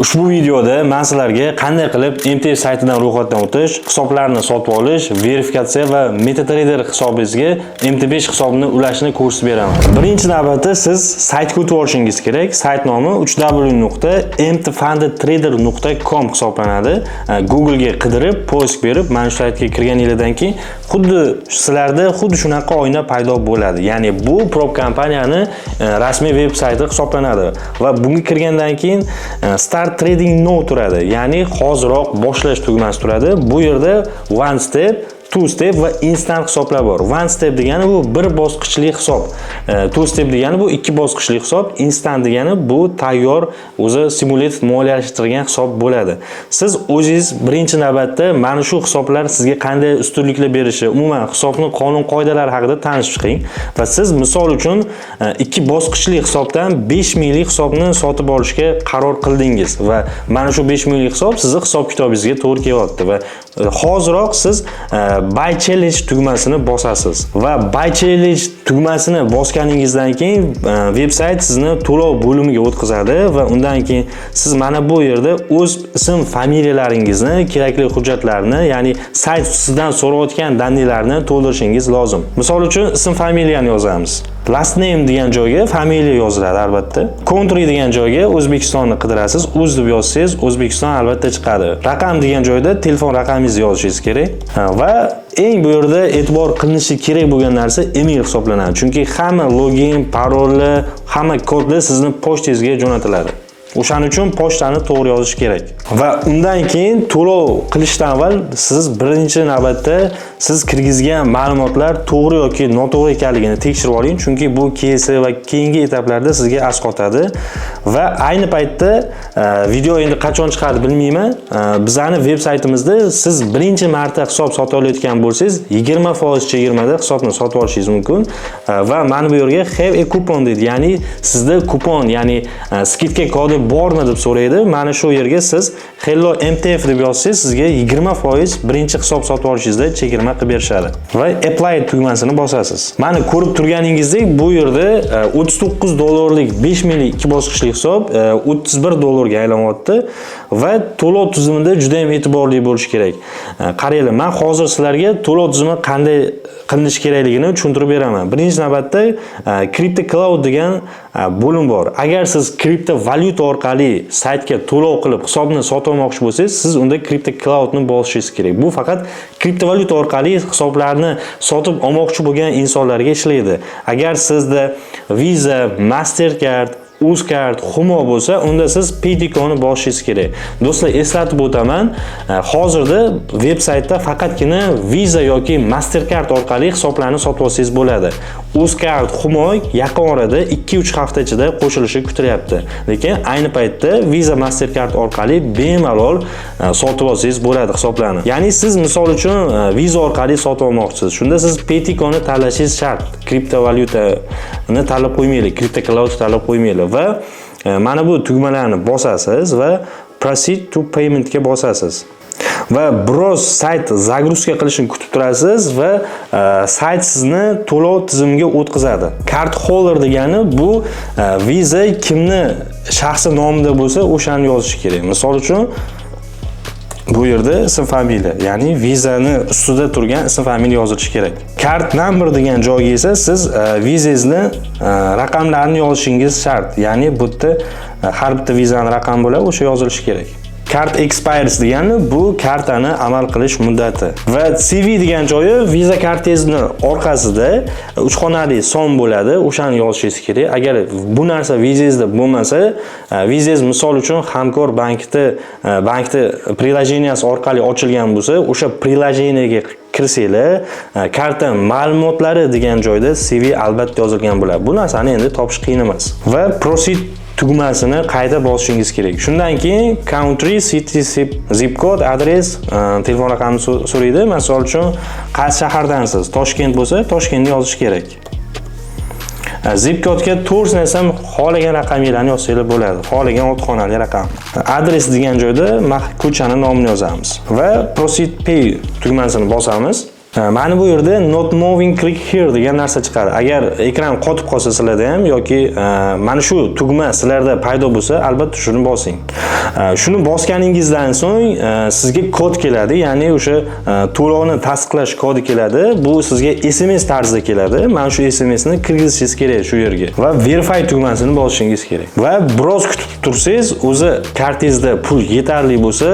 Ushbu videoda men sizlarga qanday qilib MTF saytidan ro'yxatdan o'tish, hisoblarni sotib olish, verifikatsiya va MetaTrader hisobingizga MT5 hisobini ulashni ko'rsatib beraman. Birinchi navbatda siz saytga o'tib olishingiz kerak. Sayt nomi www.mtfundedtrader.com hisoblanadi. Google ga qidirib, поиск berib, mana shu saytga kirganingizdan keyin xuddi sizlarda xuddi shunaqa oyna paydo bo'ladi. Ya'ni bu prop kompaniyani rasmiy veb sayti hisoblanadi va bunga kirgandan keyin Start Trading Now turadi. Ya'ni hoziroq boshlash tugmasi turadi. Bu yerda one step, two step va instant hisoblar bor. One step degani bu bir bosqichli hisob. Two step degani bu ikki bosqichli hisob, instant degani bu tayyor, o'zi simulated moliyalashtirilgan hisob bo'ladi. Siz o'zingiz birinchi navbatda mana shu hisoblar sizga qanday ustunliklar berishi, umuman hisobni qonun qoidalari haqida tanishib chiqing va siz, misol uchun, ikki bosqichli hisobdan 5 minglik hisobni sotib olishga qaror qildingiz va mana shu 5 minglik hisob sizni hisob kitobingizga to'g'ri kelyapti va hoziroq siz Buy Challenge tugmasini bosasiz va Buy Challenge tugmasini bosganingizdan keyin veb sayt sizni to'lov bo'limiga o'tkazadi va undan keyin siz mana bu yerda o'z ism familiyalaringizni, kerakli hujjatlarni, ya'ni sayt sizdan so'rayotgan данные larni to'ldirishingiz lozim. Misol uchun, ism familiyani yozamiz. Last name degan joyga familiya yoziladi albatta. Country degan joyga O'zbekistonni qidirasiz. Uz deb yozsangiz, O'zbekiston albatta chiqadi. Raqam degan joyda telefon raqamingizni yozishingiz kerak. Va eng bu yerda e'tibor qilinishi kerak bo'lgan narsa email hisoblanadi. Chunki hamma login, parolli, hamma kodlar sizni pochtangizga jo'natiladi. O'shaning uchun pochtani to'g'ri yozish kerak. Va undan keyin to'lov qilishdan avval siz birinchi navbatda siz kirgizgan ma'lumotlar to'g'ri yoki noto'g'ri ekanligini tekshirib oling, chunki bu kelasi va keyingi etaplarda sizga asqotadi. Va ayni paytda video endi qachon chiqadi, bilmayman. Bizani veb saytimizda siz birinchi marta hisob sotib olayotgan bo'lsangiz, 20% chegirmada hisobni sotib olishingiz mumkin. Va mana bu yerga "Have a coupon" deydi, ya'ni sizda kupon, ya'ni скидка kodi bormi deb so'raydi. Mana shu yerga siz "Hello MTF" deb yozsangiz, sizga 20% birinchi hisob sotib olishingizda chegirma qilib berishadi. Va Apply tugmasini bosasiz. Mana, ko'rib turganingizdek, bu yerda 39 dollarlik 5 minglik ikki bosqichli hisob 31 dollarga aylanyapti va to'lov tizimida juda ham e'tiborli bo'lish kerak. Qaranglar, men hozir sizlarga to'lov tizimi qanday qilinishi kerakligini tushuntirib beraman. Birinchi navbatda Crypto Cloud degan bo'lim bor. Agar siz kriptovalyuta orqali saytga to'lov qilib hisobni sotib olmoqchi bo'lsangiz, siz unda Crypto Cloudni bosishingiz kerak. Bu faqat kriptovalyuta orqali hisoblarni sotib olmoqchi bo'lgan insonlarga ishlaydi. Agar sizda Visa, Mastercard, Uzcard, Humo bo'lsa, unda siz Paytconi bosishingiz kerak. Do'stlar, eslatib o'taman, hozirda veb saytda faqatgina Visa yoki Mastercard orqali hisoblarni sotib olsangiz bo'ladi. Uzcard, Humo yaqin orada 2-3 hafta ichida qo'shilishi kutilyapti. Lekin ayni paytda Visa, Mastercard orqali bemalol sotib olsangiz bo'ladi hisoblarni. Ya'ni siz, misol uchun, Visa orqali sotib olmoqchisiz. Shunda siz Paytconi tanlashingiz shart. Kriptovalyutani tanlab qo'ymaylik, Crypto Cloud tanlab qo'ymaylik va mana bu tugmalarni bosasiz va Proceed to Payment ga bosasiz. Va biroz sayt загрузка qilishini kutib turasiz va sayt sizni to'lov tizimiga o'tkazadi. Card holder degani bu Visa kimni shaxsi nomida bo'lsa, o'shani yozish kerak. Misol uchun, bu yerda ism familiya, ya'ni Vizani ustida turgan ism familiya yozilishi kerak. Card number degan joyga esa siz Vizangizni raqamlarini yozishingiz shart. Ya'ni bu yerda har bitta Vizani raqami bo'ladi, o'sha yozilishi kerak. Card expires degani bu kartani amal qilish muddati. Va CV degan joyi Visa kartangizni orqasida uch xonali son bo'ladi, o'shani yozishingiz kerak. Agar bu narsa Vizangizda bo'lmasa, Vizangiz, misol uchun, Hamkor bankda приложения si orqali ochilgan bo'lsa, o'sha приложение ga kirsanglar, karta ma'lumotlari degan joyda CV albatta yozilgan bo'ladi. Bu narsani endi topish qiyin emas. Va Proceed tugmasini qayta bosishingiz kerak. Shundan keyin country, city, zip code, adres, telefon raqamini so'raydi. Misol uchun, qaysi shahardansiz? Toshkent bo'lsa, Toshkentni yozish kerak. Zip kodga, to'g'risini aytsam, xohlagan raqaminglarni yozsanglar bo'ladi. Xohlagan olti xonali raqam. Adres degan joyda ko'chani nomini yozamiz va Proceed Pay tugmasini bosamiz. Mana bu yerda "Not moving, click here" degan narsa chiqadi. Agar ekran qotib qolsa sizlarda ham yoki mana shu tugma sizlarda paydo bo'lsa, albatta shuni bosing. Shuni bosganingizdan so'ng sizga kod keladi, ya'ni o'sha to'lovni tasdiqlash kodi keladi. Bu sizga SMS tarzida keladi. Mana shu SMSni kirgizishingiz kerak shu yerga va verify tugmasini bosishingiz kerak. Va biroz kutib tursangiz, o'zi kartangizda pul yetarli bo'lsa,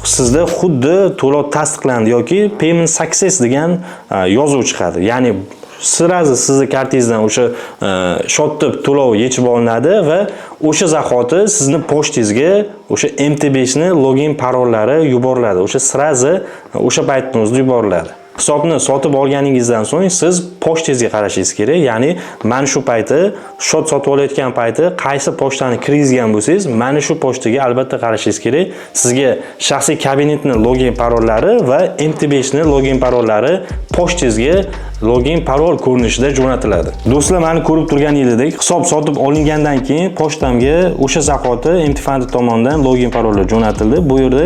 sizda xuddi to'lov tasdiqlandi yoki "payment success" degan yozuv chiqadi. Ya'ni сразу sizni kartangizdan o'sha счёт deb to'lov yechib olinadi va o'sha zahoti sizni pochtangizga o'sha MT5 ni login parollari yuboriladi. O'sha сразу o'sha paytni o'zida yuboriladi. Hisobni sotib olganingizdan so'ng siz pochtangizga qarashingiz kerak. Ya'ni mana shu payti, счёт sotib olayotgan payti qaysi pochtani kirgizgan bo'lsangiz, mana shu pochtaga albatta qarashingiz kerak. Sizga shaxsiy kabinetni login parollari va MT5 ni login parollari pochtangizga login parol ko'rinishida jo'natiladi. Do'stlar, mani ko'rib turganingizdek, hisob sotib olingandan keyin pochtamga o'sha zahoti MT Funded tomonidan login parollar jo'natildi. Bu yerda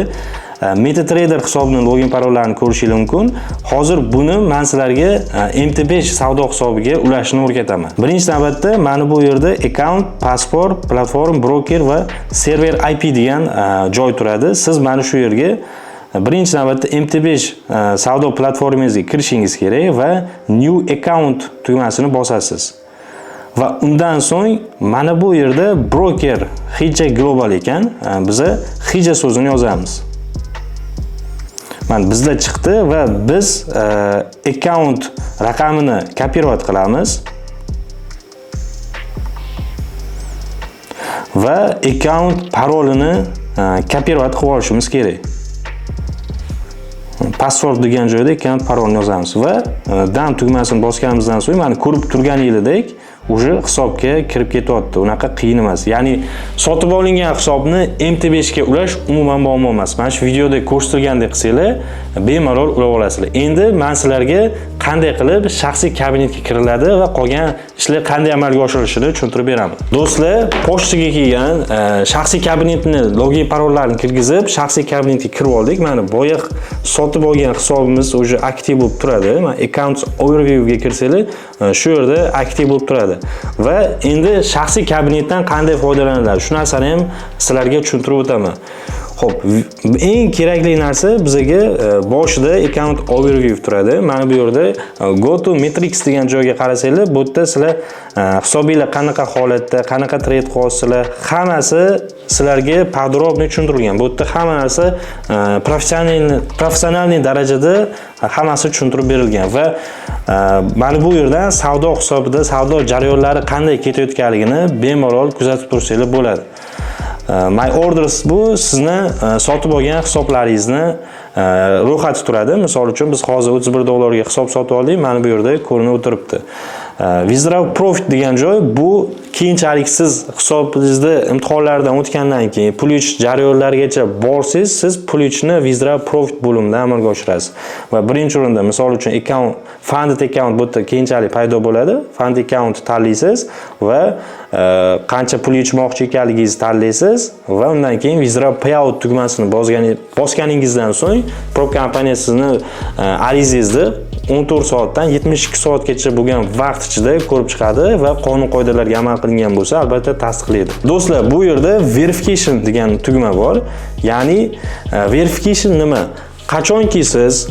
MetaTrader hisobini login parollarini ko'rishingiz mumkin. Hozir buni men sizlarga MT5 savdo hisobiga ulashni o'rgataman. Birinchi navbatda mana bu yerda account, password, platform, broker va server IP degan joy turadi. Siz mana shu yerga birinchi navbatda MT5 savdo platformangizga kirishingiz kerak va new account tugmasini bosasiz. Va undan so'ng mana bu yerda broker Hija Global ekan, biza Hija so'zini yozamiz. Mana bizda chiqdi va biz account raqamini копировать qilamiz. Va account parolini копировать qilib olishimiz kerak. Password degan joyda account parolni yozamiz va done tugmasini bosganimizdan so'ng mana ko'rib turganingizdek уже hisobga kirib ketyapti. Unaqa qiyin emas. Ya'ni sotib olingan hisobni MT5 ga ulash umuman muammo emas. Mana shu videoda ko'rsatilgandek qilsanglar, bemalol ulab olasizlar. Endi men sizlarga qanday qilib shaxsiy kabinetga kiriladi va qolgan ishlar qanday amalga oshirilishini tushuntirib beraman. Do'stlar, pochtaga kelgan shaxsiy kabinetni login parollarini kirgizib, shaxsiy kabinetga kirib oldik. Mana boya sotib olgan hisobimiz уже aktiv bo'lib turadi. Mana account overview ga kirsanglar, shu yerda aktiv bo'lib turadi. Va endi shaxsiy kabinetdan qanday foydalaniladi? Shu narsani ham sizlarga tushuntirib o'taman. Xo'p, eng kerakli narsa bizga boshida account overview turadi. Mana bu yerda go to metrics degan joyga qarasanglar, bu yerda sizlar hisobinglar qanaqa holatda, qanaqa trade qilyapsizlar, hammasi sizlarga подробно tushuntirilgan. Bu yerda hamma narsa профессиональный darajada hammasi tushuntirib berilgan va mana bu yerdan savdo hisobida savdo jarayonlari qanday ketayotganligini bemalol kuzatib tursanglar bo'ladi. My orders bu sizni sotib olgan hisoblaringizni ro'yxati turadi. Misol uchun, biz hozir 31 dollarga hisob sotib oldik, mana bu yerda ko'rinib o'tiribdi. Withdraw profit degan joy bu keyinchalik siz hisobingizni imtihonlardan o'tgandan keyin pul yechish jarayonlarigacha borsangiz, siz pul yechishni withdraw profit bo'limida amalga oshirasiz. Va birinchi o'rinda, misol uchun, account, funded account bu yerda keyinchalik paydo bo'ladi. Funded account tanlaysiz va qancha pul yechmoqchi ekanligingizni tanlaysiz va undan keyin withdraw payout tugmasini bosganingizdan so'ng prop kompaniya sizni arizangizni 14 soatdan 72 soatgacha bo'lgan vaqt ichida ko'rib chiqadi va qonun qoidalarga amal qilingan bo'lsa, albatta tasdiqlaydi. Do'stlar, bu yerda verification degan tugma bor. Ya'ni verification nima? Qachonki siz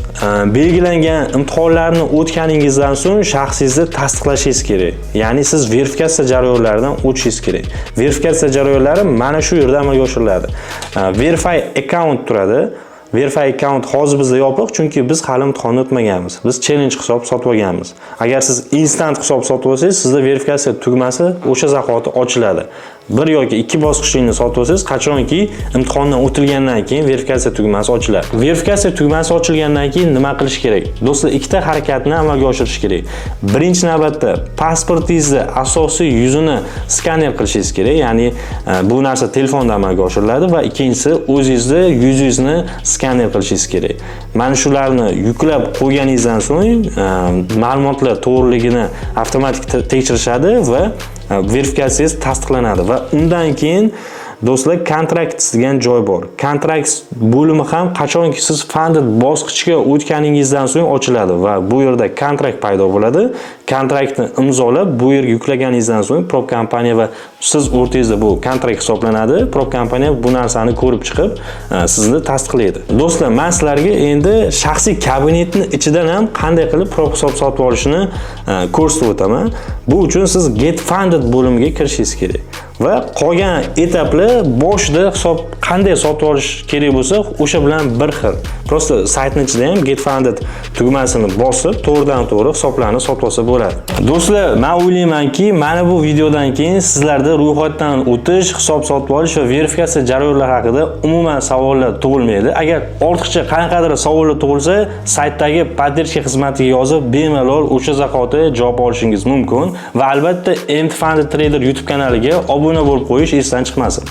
belgilangan imtihonlarni o'tganingizdan so'ng shaxsingizni tasdiqlashingiz kerak. Ya'ni siz verifikatsiya jarayonlaridan o'tishingiz kerak. Verifikatsiya jarayonlari mana shu yerda amalga oshiriladi. Verify account turadi. Verify account hozir bizda yopiq, chunki biz hali imtihonni o'tmaganmiz. Biz challenge hisob sotib olganmiz. Agar siz instant hisob sotib olsangiz, sizda verifikatsiya tugmasi o'sha zahoti ochiladi. Bir yoki ikki bosqichlikni sotib olsangiz, qachonki imtihondan o'tilgandan keyin verifikatsiya tugmasi ochiladi. Verifikatsiya tugmasi ochilgandan keyin nima qilish kerak? Do'stlar, ikkita harakatni amalga oshirish kerak. Birinchi navbatda pasportingizni asosiy yuzini skaner qilishingiz kerak, ya'ni bu narsa telefonda amalga oshiriladi va ikkinchisi o'zingizni yuzingizni skaner qilishingiz kerak. Mana shularni yuklab qo'yganingizdan so'ng ma'lumotlar to'g'riligini avtomatik tekshirishadi va verifikatsiyangiz tasdiqlanadi va undan keyin do'stlar, kontrakt degan joy bor. Kontrakt bo'limi ham qachonki siz funded bosqichga o'tganingizdan so'ng ochiladi va bu yerda kontrakt paydo bo'ladi. Kontraktni imzolab, bu yerga yuklaganingizdan so'ng prop kompaniya va siz o'rtangizda bu kontrakt hisoblanadi. Prop kompaniya bu narsani ko'rib chiqib, sizni tasdiqlaydi. Do'stlar, men sizlarga endi shaxsiy kabinetni ichidan ham qanday qilib prop hisob sotib olishni ko'rsatib o'taman. Bu uchun siz Get Funded bo'limiga kirishingiz kerak. Va qolgan etaplar boshida hisob qanday sotib olish kerak bo'lsa, o'sha bilan bir xil. Просто saytning ichida ham Get Funded tugmasini bosib, to'g'ridan to'g'ri hisoblarni sotib olsa bo'ladi. Do'stlar, men o'ylaymanki, mana bu videodan keyin sizlarda ro'yxatdan o'tish, hisob sotib olish va verifikatsiya jarayonlari haqida umuman savollar tug'ilmaydi. Agar ortiqcha qanaqadir savollar tug'ilsa, saytdagi поддержка xizmatiga yozib, bemalol o'sha zahoti javob olishingiz mumkin va albatta MT Funded Trader YouTube kanaliga obuna bo'lib qo'yish esdan chiqmasin.